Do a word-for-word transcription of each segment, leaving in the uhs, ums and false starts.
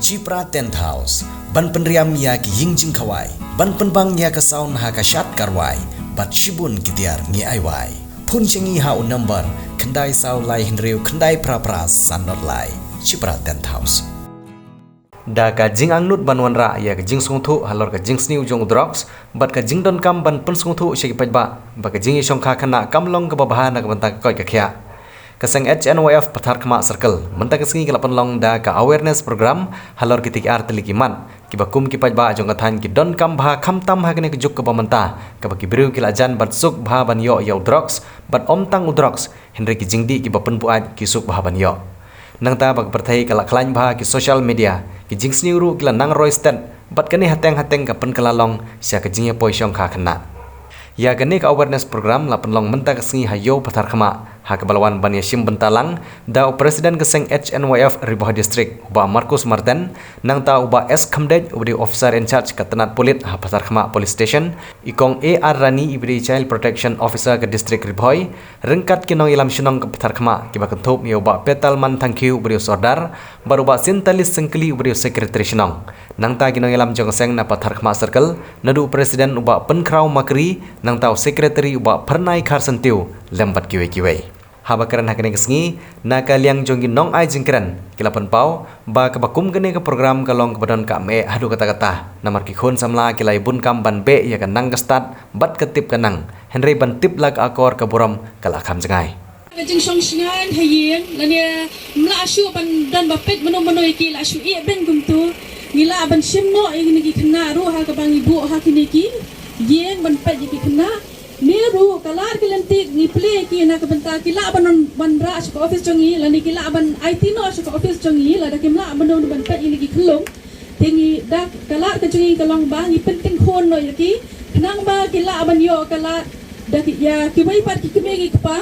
Chipra Tent House, ban pynriam ïa ki ïing jingkhawai, ban pynbang ïa ka sound ha ka shad ka rwai, bad shibun ki tiar ngi ai wai. Phone sha ngi ha u number khyndai saw lai hynriew khyndai phra phra san dot lai. Chipra Tent House. Da ka jingangnud ban wanrah ïa ka jingsngewthuh halor ka jingsniew jong u drugs, bad ka jingdonkam ban pynsngewthuh sha ki paidbah ba ka jingïashongkha khynnah kam long kaba bha na ka bynta ka koit ka khiah. Ka seng H N Y F Patharkhmah Circle mynta ka sngi ka la pynlong da ka awareness program halor kitei ki ar tylli ki mat, kiba kum ki paidbah jong ka thaiñ ki donkam bha khamtam ha kane ka juk kaba mynta, kaba ki briew ki la jan bad suk bha ban ïoh ïa u drugs, bad ym tang u drugs, hynrei ki jingdih kiba pynbuaid ki suk bha ban ïoh. Nangta ba ka pyrthei ka la khlaiñ bha ki social media, ki jingsniew ruh ki la nang roi stet, bad kane hateng hateng ka pynkylla long sha ka jingïapoi shongkha khynnah. Ïa kane ka awareness program la pynlong mynta ka sngi ha Ïew Patharkhmah, ha kaba la wan ban ïashim bynta lang da u President ka seng H N Y F Ri Bhoi District, u Bah Marcus Marten, nangta u Bah S Khymdeit, uba dei u Officer in Charge ka tnat pulit ha Patharkhmah Police Station, i Kong A R Rani, iba dei Child Protection Officer ka District Ri Bhoi, ryngkat ki nongïalam shnong ka Patharkhmah, kiba kynthup ïa u Bah Petalman Thangkhiew, uba dei u Sordar, bad u Bah Sintalis Syngkli, uba dei u Secretary shnong. Nangta ki nongïalam jong ka seng na Patharkhmah Circle, naduh u President u Bah Pynkhraw Makri, nangta u Secretary u Bah Phyrnai Kharsyntiew, lem bad kiwei kiwei. Haba kren ha kane ka sngi, na ka liang jong ki nongai jingkren, ki la pynpaw ba kaba kum kane ka program ka long kaba donkam eh haduh katta katta, namar ki khun samla ki la ïa bun kam ban beh ïa ka nang ka stad bad ka tip ka nang, hynrei ban tip la ka akor ka burom ka la kham jngai. Ka jingshong shngaiñ ha ïing, lane ym lah shuh ban don ba peit mano mano ïa ki, lah shu ïeh beiñ kumto. Ngi lah ban shim noh ïa kine ki khynnah ruh ha kaba ngi buh ha kine ki ïing ban peit ïa ki khynnah. Ne ruh ka lad ka lynti ngi plie ïa ki na ka bynta ki lah ban wanrah sha ka office jong ngi, lane ki lah ban aiti noh sha ka office jong ngi, lada kim lah ban don ban peit ïa kine ki khyllung. Te ngi da ka lad ka jong ngi ka long ba ngi pynting khun noh ïa ki, khnang ba ki lah ban ïoh ka lad da ki, ïa kiwei pat ki kmie ki kpa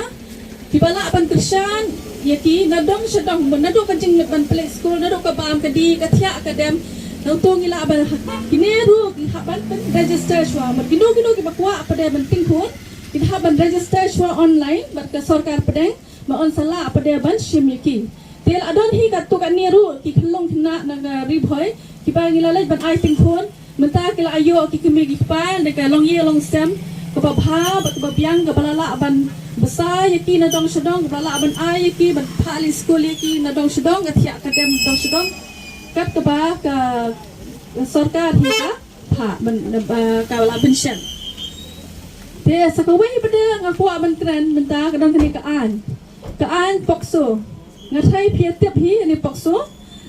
kiba lah ban kyrshan ïa ki nadong shadong, naduh ka jingmut ban plie skul, naduh ka bam ka dih, ka thiah ka dem. Nangta ngi lah ban, kine ruh ki hap ban pyn register shuwa, bad kino kino kiba kwah pat de ban ting khun, ki hap ban register shuwa online bad ka sorkar pdeng, ba yn sa lah pat de ban shim ïa ki. Te la don hi katto katne ruh ki khyllung khynnah na ka Ri Bhoi kiba ngi la leit ban ai ting khun, mynta ki la ïoh ki kmie ki kpa da ka longïing longsem kaba bha bad kaba biang, kaba la lah ban bsa ïa ki nadong shadong, kaba la lah ban ai ïa ki, ban phah leit skul ïa ki nadong shadong, ka thiah ka dem nadong shadong, kat kaba ka sorkar hi ka phah ban, eh, ka la pynshai. Te sa kawei pat de nga kwah ban kren mynta ka don kane ka aiñ, ka aiñ POCSO. Nga tharai phi ïa tip hi ïa kane POCSO,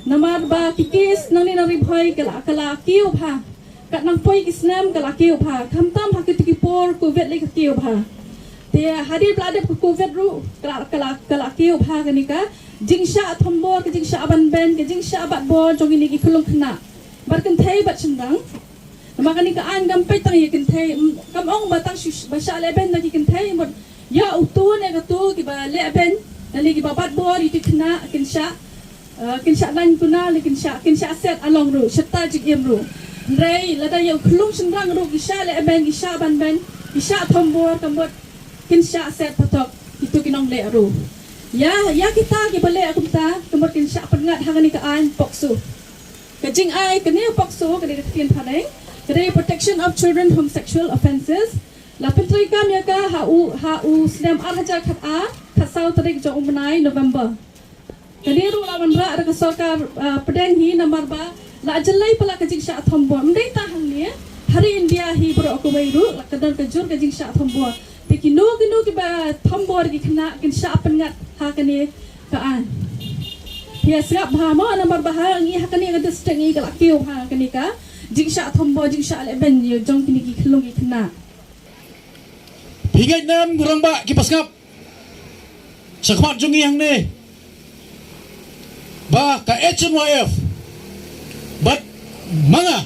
namar ba ki case nangne na Ri Bhoi ka la, ka la kiew bha. Kat nang poi ki snem ka la kiew bha, khamtam ha kito ki por Covid lei ka kiew bha. Te hadien ba la dep ka Covid ruh ka la, ka la, ka la kiew bha kane ka jingshah thombor, ka jingshah banbeiñ, ka jingshah batbor jong kine ki khyllung khynnah, bad kynthei bad shynrang. Namar kane ka aiñ kam peit tang ïa kynthei, mm, kam ong ba tang shu, ba shah lehbeiñ na ki kynthei, mut ïa uto ne kato kiba lehbeiñ, lane kiba batbor ïa ki khynnah kin shah, eh, kin shah dang kuna, lane kin shah, kin shah set along ruh, shata jingim ruh. Hynrei lada ïa u khyllung shynrang ruh ki shah lehbeiñ, ki shah banbeiñ, ki shah thombor, ka mut kin shah set patok kito ki nongleh ruh. Ïa, ïa kita kiba leh kumta, ka mut kin shah pynngat ha kane ka aiñ POCSO. Ka jingai kane POCSO ka dei ka ktien phareng, ka dei Protection of Children from Sexual Offences. La pyntreikam ïa ka ha u, ha u snem ar hajar khat ar, khatsaw tarik jong u bnai November. Kane ruh la wanrah da ka sorkar, ah, pdeng hi namar ba la jyllei palat ka jingshah thombor. Ym dei tang hangne, ha ri India hi baroh kawei ruh la ka don ka jur ka jingshah thombor. Te kino kino kiba thombor ki khynnah kin shah pynngat ha kane ka aiñ. Phi ïa sngap bha mo, namar ba ha ngi ha kane ka district ngi ka la kiew bha kane ka jingshah thombor, jingshah lehbeiñ jong kine ki khyllung ki khynnah. Phi ngeit ne em ki rangbah kiba sngap shakhmat jong ngi hangne, ba ka H N Y F bad ma nga,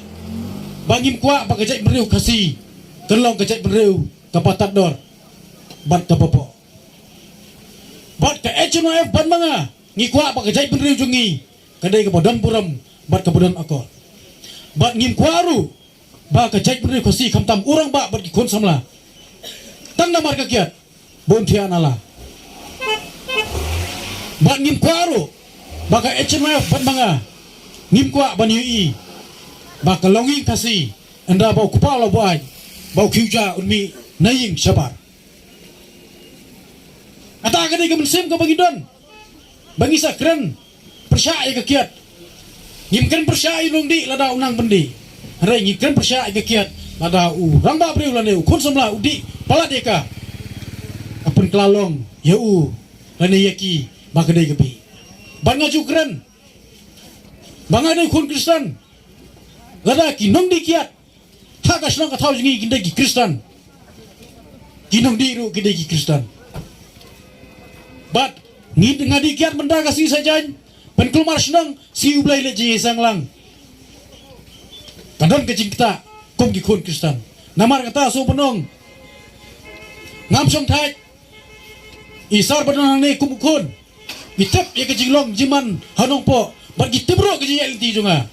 ba ngim kwah ba ka jaitbynriew Khasi kan long ka jaitbynriew kaba tad dor bad kaba poh. Bad ka H N Y F bad ma nga ngi kwah ba ka jaitbynriew jong ngi ka dei kaba don burom bad kaba don akor. Bad ngim kwah ruh ba ka jaitbynriew Khasi, khamtam u rangbah bad ki khun samla, tang namar ka kiad bun thiah nala. Bad ngim kwah ruh ba ka H N Y F bad ma nga Ngim kwah ban ïohi ba ka longïing Khasi, ynda ba u kpa u la buaid, ba u khiew ja un mih na ïing shabar. Kata ka dei ka mynsiem kaba ngi don, ba ngi sa kren pyrshah ïa ka kiad. Ngim kren pyrshah ïa u nongdih lada u nang pyndih. Hynrei ngi kren pyrshah ïa ka kiad lada u rangbah briew lane u khun samla u dih palat ïa ka. Ka pynkylla long ïa u lane ïa ki ba ka dei ka bih. Ban nga ju kren ba nga dei khun Khristan. Lada ki nongdih kiad ha ka shnong ka thaw jong ngi ki dei ki Khristan, ki nongdih ruh ki dei ki Khristan. Bad ngi nga dih kiad mynta ka sngi Saitjaiñ, pynkulmar shnong, sngi U Blei leit jingïaseng lang. Ka don ka jingktah kum ki khun Khristan. Namar kata sngewbha nong, ngam shong thait. I Sar ba don hangne kum u khun, ki tip ïa ka jinglong jingman ha Nongpoh, bad ki tip ruh ka jingïaid lynti jong nga.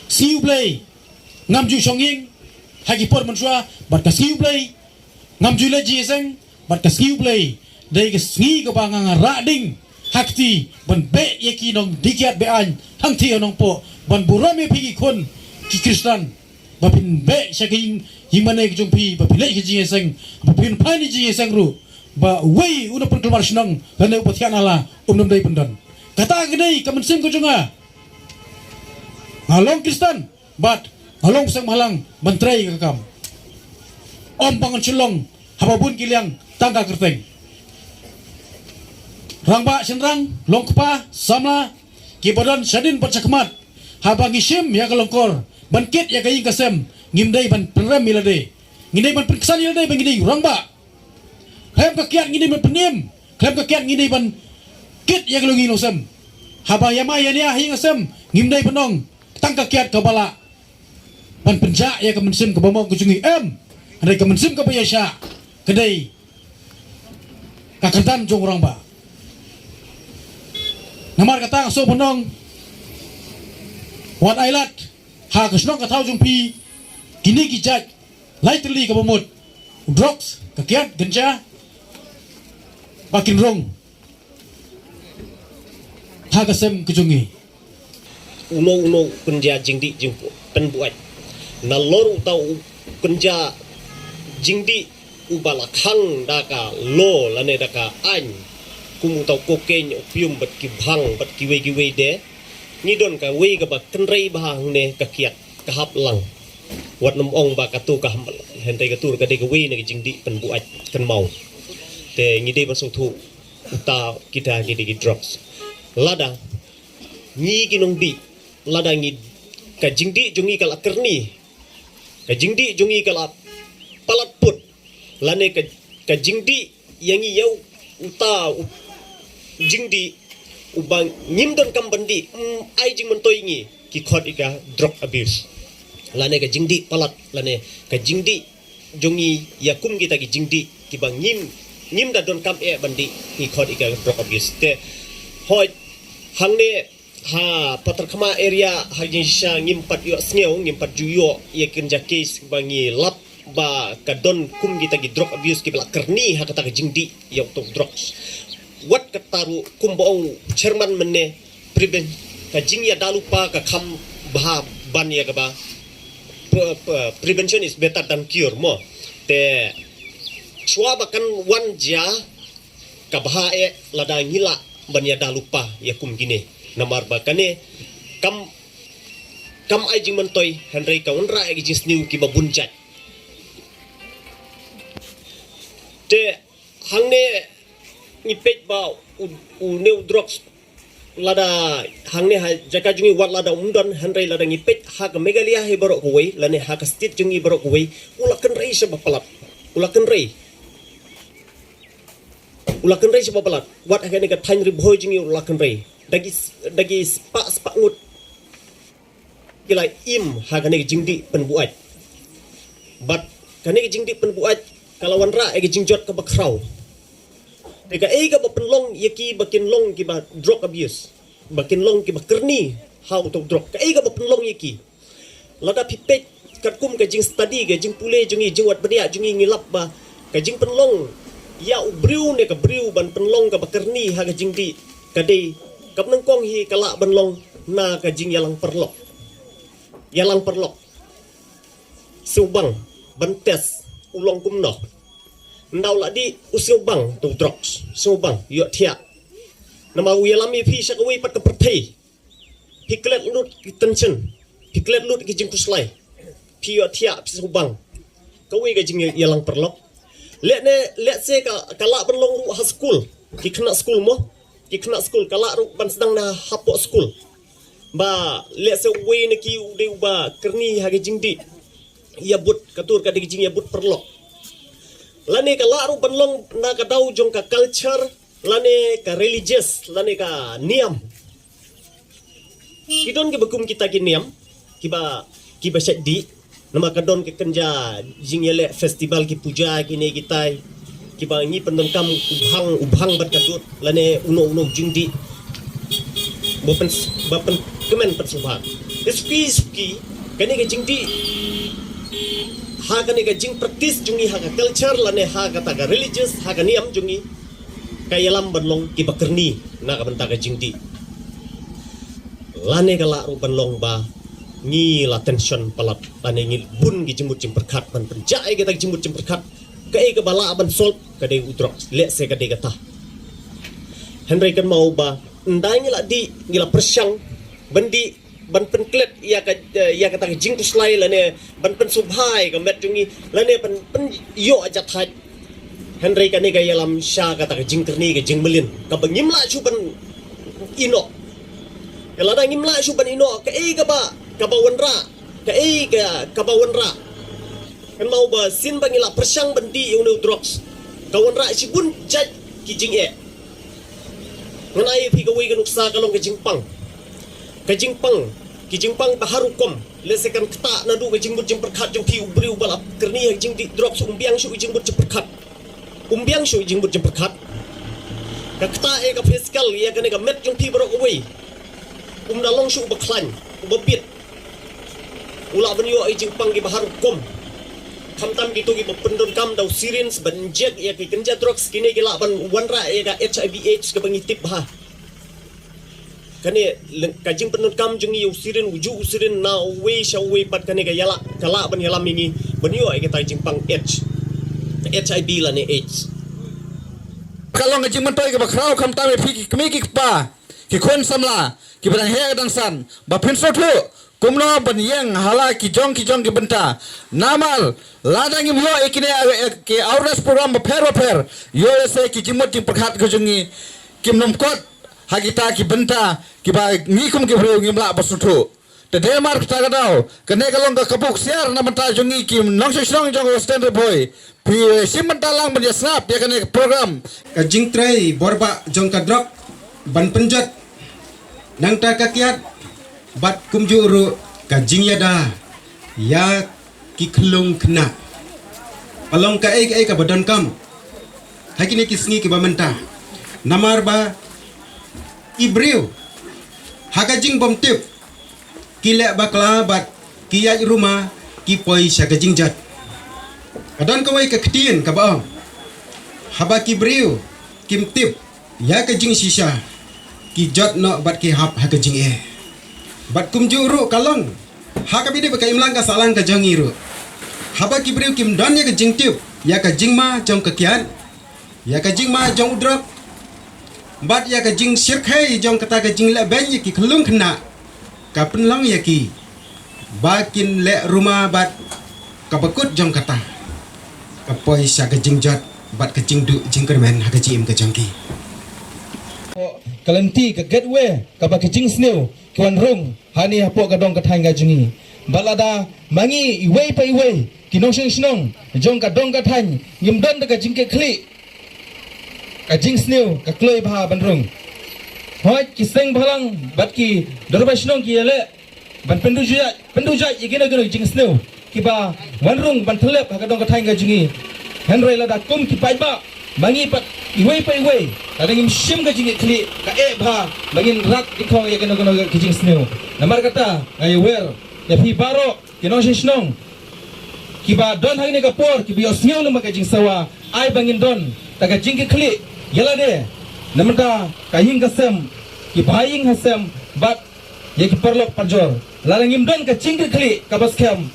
Sngi U Blei ngam ju shong ïing ha ki por mynshuwa, bad ka sngi U Blei ngam ju leit jingïaseng, bad ka sngi U Blei dei ka sngi kaba nga nga rah ding ha kti ban beh ïa ki nongdih kiad be-aiñ hangtei ha Nongpoh, ban burom ïa phi ki khun ki Khristan ba phin beh sha ka ïing, ïing mane ka jong phi, ba phin leit ka jingïaseng, ba phin pan ïa jingïaseng ruh, ba uwei u na pynkulmar shnong lane u ba thiah nala um dei pyndon. Kata ka dei ka mynsiem ka jong nga. Nga long Khristan bad nga long seng bhalang ban trei ka kam. Ym ba ngan shu long haba bun ki liang tang ka kyrteng. Rangbah shynrang, longkpa, samla, ki ba don shadien bad shakhmat, haba ngi shim ïa ka longkor ban kit ïa ka ïing ka sem, ngim dei ban pynrem ïa lade. Ngi dei ban pynksan ïa lade ba ngi dei rangbah. Khlem ka kiad ngi dei ban pynim, khlem ka kiad ngi dei ban kit ïa ka longïing longsem. Haba ïa ma ïa nia ha ïing ha sem, ngim dei ban ong tang ka kiad kaba lah ban pynjah ïa ka mynsiem kaba mong ka jong ngi, em. Hynrei ka mynsiem kaba ïaishah ka dei ka kyrdan jong u rangbah. Namar kata nga sngewbha nong, wat ailad ha ka shnong ka thaw jong phi kine ki jait lai tylli kaba mut, drugs, ka kiad, ganja, ba kin rung ha ka sem ka jong ngi. Uno uno u kynja jingdih jingpynbuaid. Nalor uta u kynja jingdih uba la khang da ka law lane da ka aiñ, kum uta u cocaine, opium bad ki bhang bad kiwei kiwei de. Ngi don kawei kaba kynrei bha hangne, ka kiad, ka hap lang. Wat nym ong ba katu ka hap, hynrei katu ka dei kawei na ka jingdih pynbuaid kynmaw. Te ngi dei ban sngewthuh uta kita ki dei ki drugs. Lada ngi ki nongdih, lada ngi, ka jingdih jong ngi ka la kyrni, ka jingdih jong ngi ka la palat put, lane ka, ka jingdih ïa ngi ïa u, uta u jingdih uba ngim donkam ban dih, mm, ai jingmyntoi ngi, ki khot ïa ka drug abuse. Lane ka jingdih palat, lane ka jingdih jong ngi ïa kum kita ki jingdih kiba ngim, ngim da donkam eh ban dih, ngi khot ïa ka drug abuse. Te hoi hangne ha Patharkhmah area ha jingshisha ngim pat ïoh sngew, ngim pat ju ïoh ïa kynja case ba ngi lap ba ka don kum kita ki drug abuse kiba la kyrni ha kata ka jingdih ïa uto u drugs. Wat kata ruh kumba ong chairman mynne, prevent, ka jingïada lypa ka kham bha ban ïa kaba, pre-, pre-, prevention is better than cure mo. Te shuwa ba kan wan jia, ka bha eh lada ngi lah ban ïada lypa ïa kum kine. Namar ba kane kam, kam ai jingmyntoi, hynrei ka wanrah ïa ki jingsniew kiba bun jait. Te hangne ngi peit ba u, une u drugs, lada hangne ha jaka jong ngi wat lada um don, hynrei lada ngi peit ha ka Meghalaya hi baroh kawei lane ha ka state jong ngi baroh kawei, u la kynrei sha ba palat. U la kynrei. U la kynrei sha ba palat. Wat ha kane ka thaiñ Ri Bhoi jong ngi u la kynrei. Da ki, da ki spah, spah ngut ki la im ha kane ka jingdih pynbuaid. Bad kane ka jingdih pynbuaid ka la wanrah ïa ka jingjot kaba khraw. Te kaei kaba pynlong ïa ki ba kin long kiba drug abuse, ba kin long kiba kyrni ha uto u drug? Kaei kaba pynlong ïa ki? Lada phi peit katkum ka jingstudy, ka jingpule jong ngi, jingwad bniah jong ngi, ngi lap ba ka jingpynlong ïa u briew ne ka briew ban pynlong kaba kyrni ha ka jingdih ka dei, kaba nyngkong hi ka lah ban long na ka jingïalang paralok. ïalang paralok. Sngewbang ban test u long kumno. Ynda u la dih u sngewbang to drugs, sngewbang ïohthiah. Namar u ïalam ïa phi sha kawei pat ka pyrthei. Phi klet lut ki tension, phi klet lut ki jingkhuslai. Phi ïohthiah, phi sngewbang. Kawei ka jingïalang paralok. Lehse, lehse ka, ka lah ban long ruh ha skul. Ki khynnah skul mo. Ki khynnah skul ka lah ruh ban sdang na hapoh skul. Ba lehse uwei na ki u dei uba kyrni ha ka jingdih ïabud, ka tur ka dei ka jingïabud paralok. Lane ka lah ruh ban long na ka daw jong ka culture, lane ka religious, lane ka niam. Ki don kiba kum kita ki niam, kiba, kiba shait dih. Namar ka don ka kynja jingïaleh festival, ki puja, kine kitai, kiba ngi pyndonkam u bhang, u bhang bad ka dud, lane uno uno u jingdih. Ba pyn, ba pynkmen pynsngewbha. Te suki suki, kane ka jingdih, ha kane ka jingpractice jong ngi, ha ka culture, lane ha kata ka religious, ha ka niam jong ngi, ka ïalam ban long kiba kyrni na ka bynta ka jingdih. Lane ka lah ruh ban long ba ngi la tension palat, lane ngi bun ki jingmut jingpyrkhat, ban pynjah ïa kita ki jingmut jingpyrkhat. Kaei kaba lah ban solve, ka dei u drugs, lehse ka dei kata. Hynrei kynmaw ba ynda ngi la dih, ngi la pyrshang ban dih, ban pynklet ïa ka, eh, ïa kata ka jingkhuslai, lane ban pynsngewbha ïa ka met jong ngi, lane ban pynïoh jahthait. Hynrei kane ka ïalam sha kata ka jingkyrni, ka jingmlien, kaba ngim lah shuh ban ïehnoh. Ka lada ngim lah shuh ban ïehnoh, kaei kaba, kaba wanrah, kaei ka, kaba wanrah. Kynmaw ba shisien ba ngi la pyrshang ban dih ïa une u drugs, ka wanrah shibun jait ki jingeh. Ngan ai ïa phi kawei ka nuksa, ka long ka jingpang. Ka jingpang, ki jingpang ba har rukom. Lehse kan ktah naduh ka jingmut jingpyrkhat jong phi, u briew ba la kyrni ha ka jingdih drugs um biang shuh ka jingmut jingpyrkhat. Um biang shuh ka jingmut jingpyrkhat. Ka ktah ïa ka physical, ïa kane ka met jong phi baroh kawei. Um da long shuh uba khlaiñ, uba bit. U lah ban ïoh ïa ki jingpang kiba har rukom. Khamtam kito kiba pyndonkam da u syringe ban inject ïa ki kynja drugs, kine ki lah ban wanrah ïa ka H I V AIDS kaba ngi tip bha. Kane leng-, ka jingpyndonkam jong ngi ïa u syringe, u juh u syringe na uwei sha uwei pat, kane ka ïalam, ka lah ban ïalam ïa ngi ban ïoh ïa kita ki jingpang AIDS, H I V lane AIDS. Ka long ka jingmyntoi kaba khraw khamtam ïa phi ki kmie ki kpa, ki khun samla kiba dang heh dang san, ba phin sngewthuh kumno ban ïeng ha la ki jong ki jong ki bynta. Namar lada ngim ïoh ïa kine, eh, ki awareness program bapher bapher, ïoh lehse ki jingmut jingpyrkhat ka jong ngi kim nym kot ha kita ki bynta kiba ngi kum ki briew ngim lah ban sngewthuh. Te dei namar kata ka daw, kane ka long ka kabu ksiar na bynta jong ngi ki nongshong shnong jong ka Western Ri Bhoi. Phi, eh, shim bynta lang ban ïa sngap ïa kane ka program. Ka jingtrei borbah jong ka drok ban pynjot, nangta ka kiad, bad kumjuh ruh ka jingïada ïa ki khyllung khynnah. Ka long kaei kaei kaba donkam ha kine ki sngi kiba mynta. Namar ba ki briew ha ka jingbymtip ki leh bakla bad ki ïaid ruma, ki poi sha ka jingjot. Ka don kawei ka ktien kaba ong, haba ki briew kim tip ïa ka jingshisha, ki jot noh bad ki hap ha ka jingeh. Bad kumjuh ruh ka long ha kaba ïadei bad ka imlang ka sahlang ka jong ngi ruh. Haba ki briew kim don ïa ka jingtip ïa ka jingma jong ka kiad, ïa ka jingma jong u drok, bad ïa ka jingshyrkhei jong kata ka jingleh beiñ ïa ki khyllung khynnah, ka pynlong ïa ki ba kin leh ruma, bad kaba kut jong kata, ka poi sha ka jingjot bad ka jingduh jingkyrmen ha ka jingim ka jong ki. Ka lynti, ka gateway kaba ka jingsniew ka wan rung hangne hapoh ka dong ka thaiñ ka jong ngi. Bad lada ma ngi iwei pa iwei ki nongshong shnong jong ka dong ka thaiñ ngim don da ka jingkitkhlieh, ka jingsniew ka kloi bha ban rung. Hooid, ki seng bhalang bad ki dorbar shnong ki ïaleh ban pynduh jait, pynduh jait ïa kino kino ki jingsniew kiba wan rung ban tyllep ha ka dong ka thaiñ ka jong ngi. Hynrei lada kum ki paidbah, ma ngi pat iwei pa iwei, lada ngim shim ka jingkitkhlieh, ka eh bha ba ngin rat dkhong ïa kino kino ki jingsniew. Namar kata nga ïawer ïa phi baroh ki nongshong shnong kiba don hangne ka por, kiba ïohsngew namar ka jingsawa, ai ba ngin don da ka jingkitkhlieh ïa lade, namar ka ïing ka sem, ki bahaïing hasem bad ïa ki paralok parajor. Lada ngim don ka jingkyrkhu kaba skhem,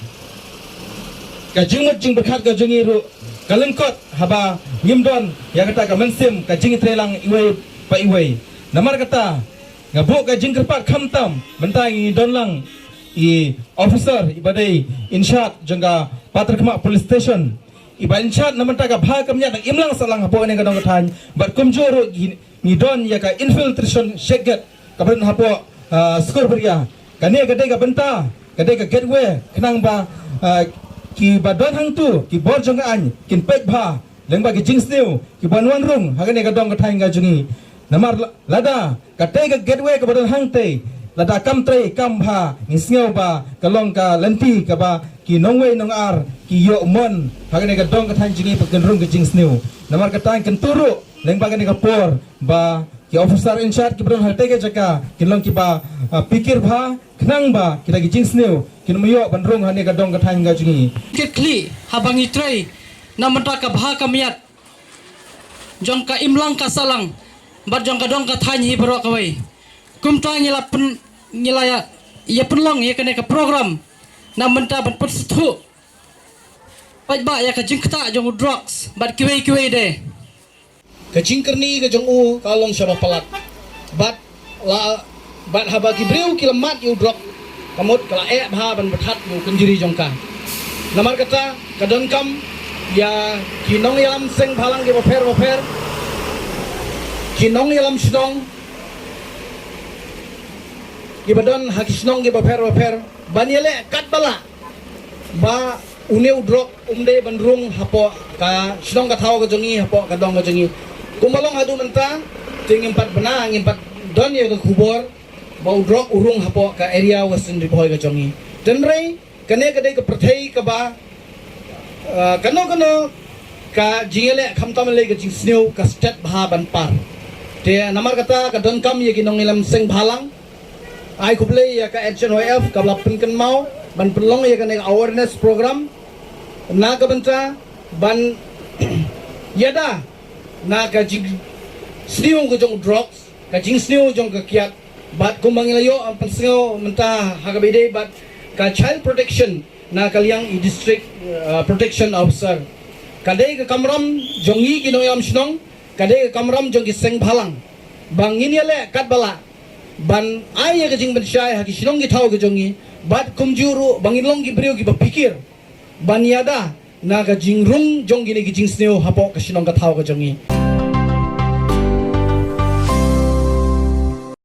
ka jingmut jingpyrkhat ka jong ngi ruh ka lyngkot haba ngim don ïa kata ka mynsiem ka jingïatreilang iwei pa iwei. Namar kata nga buh ka jingkyrpad khamtam mynta ngi don lang i officer iba dei in charge jong ka Patharkhmah Police Station, iba in charge na mynta ka bha ka miat dang im lang sah lang hapoh kane ka dong ka thaiñ. Bad kumjuh ruh ngi, ngi don ïa ka infiltration check gate kaba don hapoh, ah, Skurbaria. Kane ka dei ka bynta, ka dei ka gateway khnang ba, ah, kiba don hangtu ki bor jong ka aiñ kin peit bha lyngba ki jingsniew kiba wan rung ha kane ka dong ka thaiñ ka jong ngi. Namar la-, lada katei ka gateway kaba don hangtei lada kam trei kam bha, ngi sngew ba ka long ka lynti kaba ki nongwei nongar ki ïoh mon ha kane ka dong ka thaiñ jong ngi ba kin rung ka jingsniew. Namar kata ngi kyntu ruh lyngba kane ka por ba ki officer in charge kiba don ha katei ka jaka kin long kiba, ah, phikir bha khnang ba kita ki jingsniew kin ym ïoh ban rung ha kane ka dong ka thaiñ ka jong ngi. Kit khlieh haba ngi trei na mynta ka bha ka miat jong ka imlang ka sahlang bad jong ka dong ka thaiñ hi baroh kawei. Kumta ngi la pyn-, ngi la ïa, ïa pynlong ïa kane ka program na mynta ban pynsngewthuh paidbah ïa ka jingktah jong u drugs bad kiwei kiwei de. Ka jingkyrni ka jong u ka long shaba palat. Bad la, bad haba ki briew ki la mad ïa u drok, ka mut ka la eh bha ban pynthat ïa u kynjri jong ka. Namar kata ka donkam ïa ki nongïalam seng bhalang kiba pher ba pher, ki nongïalam shnong kiba don ha ki shnong kiba pher ba pher ban ïaleh katba lah ba une u drok um dei ban rung hapoh ka shnong ka thaw ka jong ngi, hapoh ka dong ka jong ngi. Kumba long haduh mynta te ngim pat bna, ngim pat don ïa ka khubor ba u drok u rung hapoh ka area Western Ri Bhoi ka jong ngi. Hynrei kane ka dei ka pyrthei kaba, ah, kano kano ka jingïaleh khamtam lei ka jingsniew ka stet bha ban par. Te namar kata ka donkam ïa ki nongïalam seng bhalang, ai khublei ïa ka H N Y F kaba la pynkynmaw ban pynlong ïa kane ka awareness program na ka bynta ban ïada na ka jingsniew ka jong drugs, ka jingsniew jong ka kiad. Bad kumba ngi la ïoh pynsngew mynta ha kaba ïadei bad ka child protection na ka liang i district, uh, protection officer, ka dei ka kamram jong ngi ki nongïalam shnong, ka dei ka kamram jong ki seng bhalang ba ngin ïaleh katba lah ban ai ïa ka jingpynshai ha ki shnong ki thaw ka jong ngi. Bad kumjuh ruh ba ngin long ki briew kiba phikir ban ïada na ka jingrung jong kine ki jingsniew hapoh ka shnong ka thaw ka jong ngi.